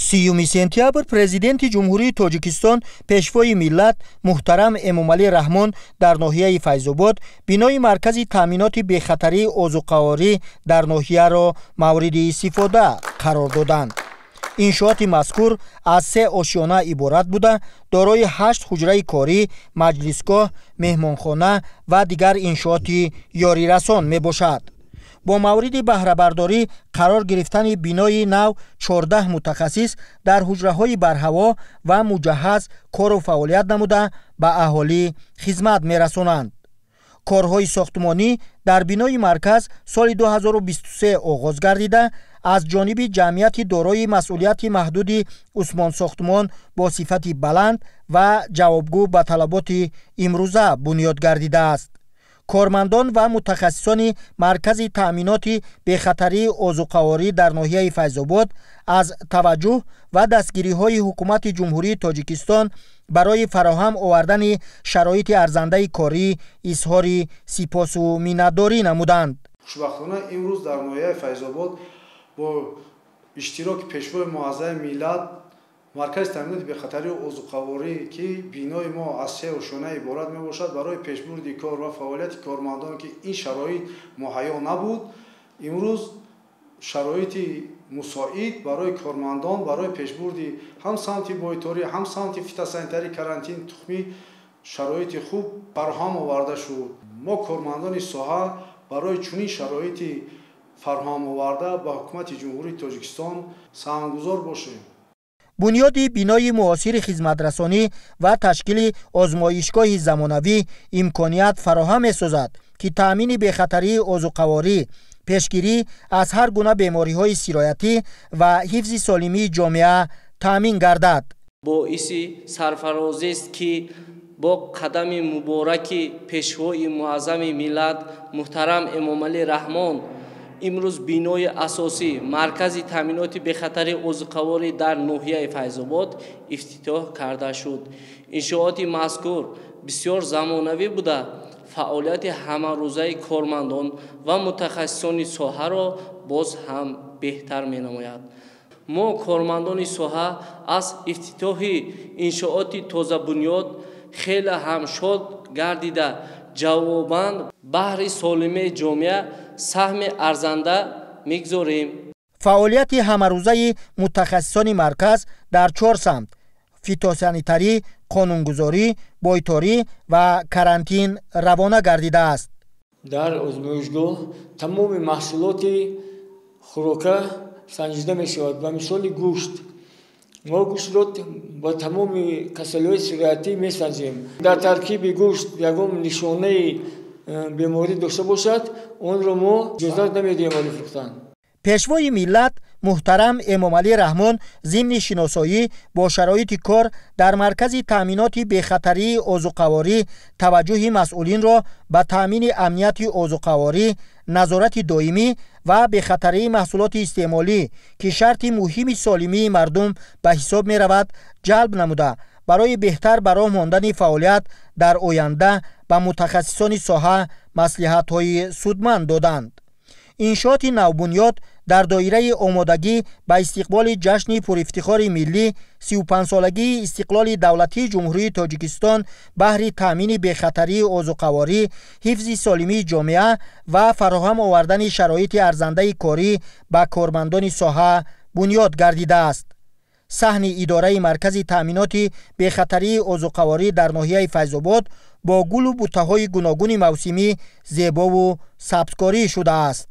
30 сентябр Президенти Ҷумҳурии Тоҷикистон, Пешвои миллат муҳтарам Эмомалӣ Раҳмон дар ноҳияи Файзобод бинои маркази таъминоти бехатарии озуқаворӣ дар ноҳияро мавриди истифода қарор доданд. Иншооти мазкур аз се ошёна иборат буда, дорои 8 ҳуҷраи корӣ, маҷлисгоҳ, меҳмонхона ва дигар иншооти ёрирасон мебошад. Бо мавриди баҳрабардорӣ қарор гирифтани бинои нав 14 мутахассис дар ҳуҷраҳои барҳаво ва муҷаҳҳаз кору фаъолият намуда, ба аҳолӣ хизмат мерасонанд. Корҳои сохтмонӣ дар бинои марказ соли 2023 оғоз гардида, аз ҷониби ҷамъияти дорои масъулияти маҳдуди Усмонсохтмон бо сифати баланд ва ҷавобгӯ ба талаботи имрӯза бунёд гардидааст. Кормандон ва мутахассисони маркази таъминоти бехатарии озуқаворӣ дар ноҳияи Файзобод аз таваҷҷӯҳ ва дастгириҳои Ҳукумати Ҷумҳурии Тоҷикистон барои фароҳам овардани шароити арзандаи корӣ изҳори сипосу миннатдорӣ намуданд. Хушбахтона, имрӯз дар ноҳияи Файзобод бо иштироки Пешвои муаззами миллат маркази таъминоти бехатарии озуқаворӣ, ки бинои мо аз се ошёна иборат мебошад, барои пешбурди кор ва фаъолияти кормандон, ки ин шароит муҳайё набуд, имрӯз шароити мусоид барои кормандон барои пешбурди ҳам самти бойторӣ, ҳам самти фитосанитарӣ, карантин тухмӣ шароити хуб фароҳам оварда шуд. Мо, кормандони соҳа, барои чунин шароити фароҳам оварда ба Ҳукумати Ҷумҳурии Тоҷикистон саҳмгузор бошем. Бунёди бинои муосири хизматрасонӣ ва ташкили озмоишгоҳи замонавӣ имконият фароҳам месозад, ки таъмини бехатарии озуқаворӣ, пешгирӣ аз ҳар гуна бемориҳои сироятӣ ва ҳифзи солимии ҷомеа таъмин гардад. Боиси сарфарозист, ки бо қадами мубораки Пешвои муаззами миллат муҳтарам Эмомалӣ Раҳмон имрӯз бинои асосӣ маркази таъминоти бехатарии озуқаворӣ дар ноҳияи Файзобод ифтитоҳ карда шуд. Иншооти мазкур бисёр замонавӣ буда, фаъолияти ҳамарӯзаи кормандон ва мутахассисони соҳаро боз ҳам беҳтар менамояд. Мо, кормандони соҳа, аз ифтитоҳи иншооти тозабунёд хеле ҳам шод гардида, ҷавобан баҳри солимии ҷомеа саҳми арзанда мегузорем. Фаъолияти ҳамарӯзаи мутахассисони марказ дар чор самт: фитосанитарӣ, қонунгузорӣ, бойторӣ ва карантин равона гардидааст. Дар озмоишгоҳ тамоми маҳсулоти хӯрока санҷида мешавад. Ба мисоли гӯшт, мо гӯштро ба тамоми касалиҳои сироятӣ месанҷем. Дар таркиби гӯшт ягон нишонаи беморӣ дошта бошад, онро мо иҷозат намедиҳем барои фурӯхтан. Пешвои миллат муҳтарам Эмомалӣ Раҳмон зимни шиносоӣ бо шароити кор дар маркази таъминоти бехатарии озуқаворӣ таваҷҷӯҳи масъулинро ба таъмини амнияти озуқаворӣ, назорати доимӣ ва бехатарии маҳсулоти истеъмолӣ, ки шарти муҳими солимии мардум ба ҳисоб меравад, ҷалб намуда, барои беҳтар ба роҳ мондани фаъолият дар оянда ба мутахассисони соҳа маслиҳатҳои судманд доданд. Иншооти навбунёд дар доираи омодагӣ ба истиқболи ҷашни пурифтихори миллӣ, 35-солагии истиқлоли давлатии Ҷумҳурии Тоҷикистон, баҳри таъмини бехатарии озуқаворӣ, ҳифзи солимии ҷомеа ва фароҳам овардани шароити арзандаи корӣ ба кормандони соҳа бунёд гардидааст. Саҳни идораи маркази таъминоти бехатарии озуқаворӣ дар ноҳияи Файзобод бо гулу буттаҳои гуногуни мавсимӣ зебову сабзкорӣ шудааст.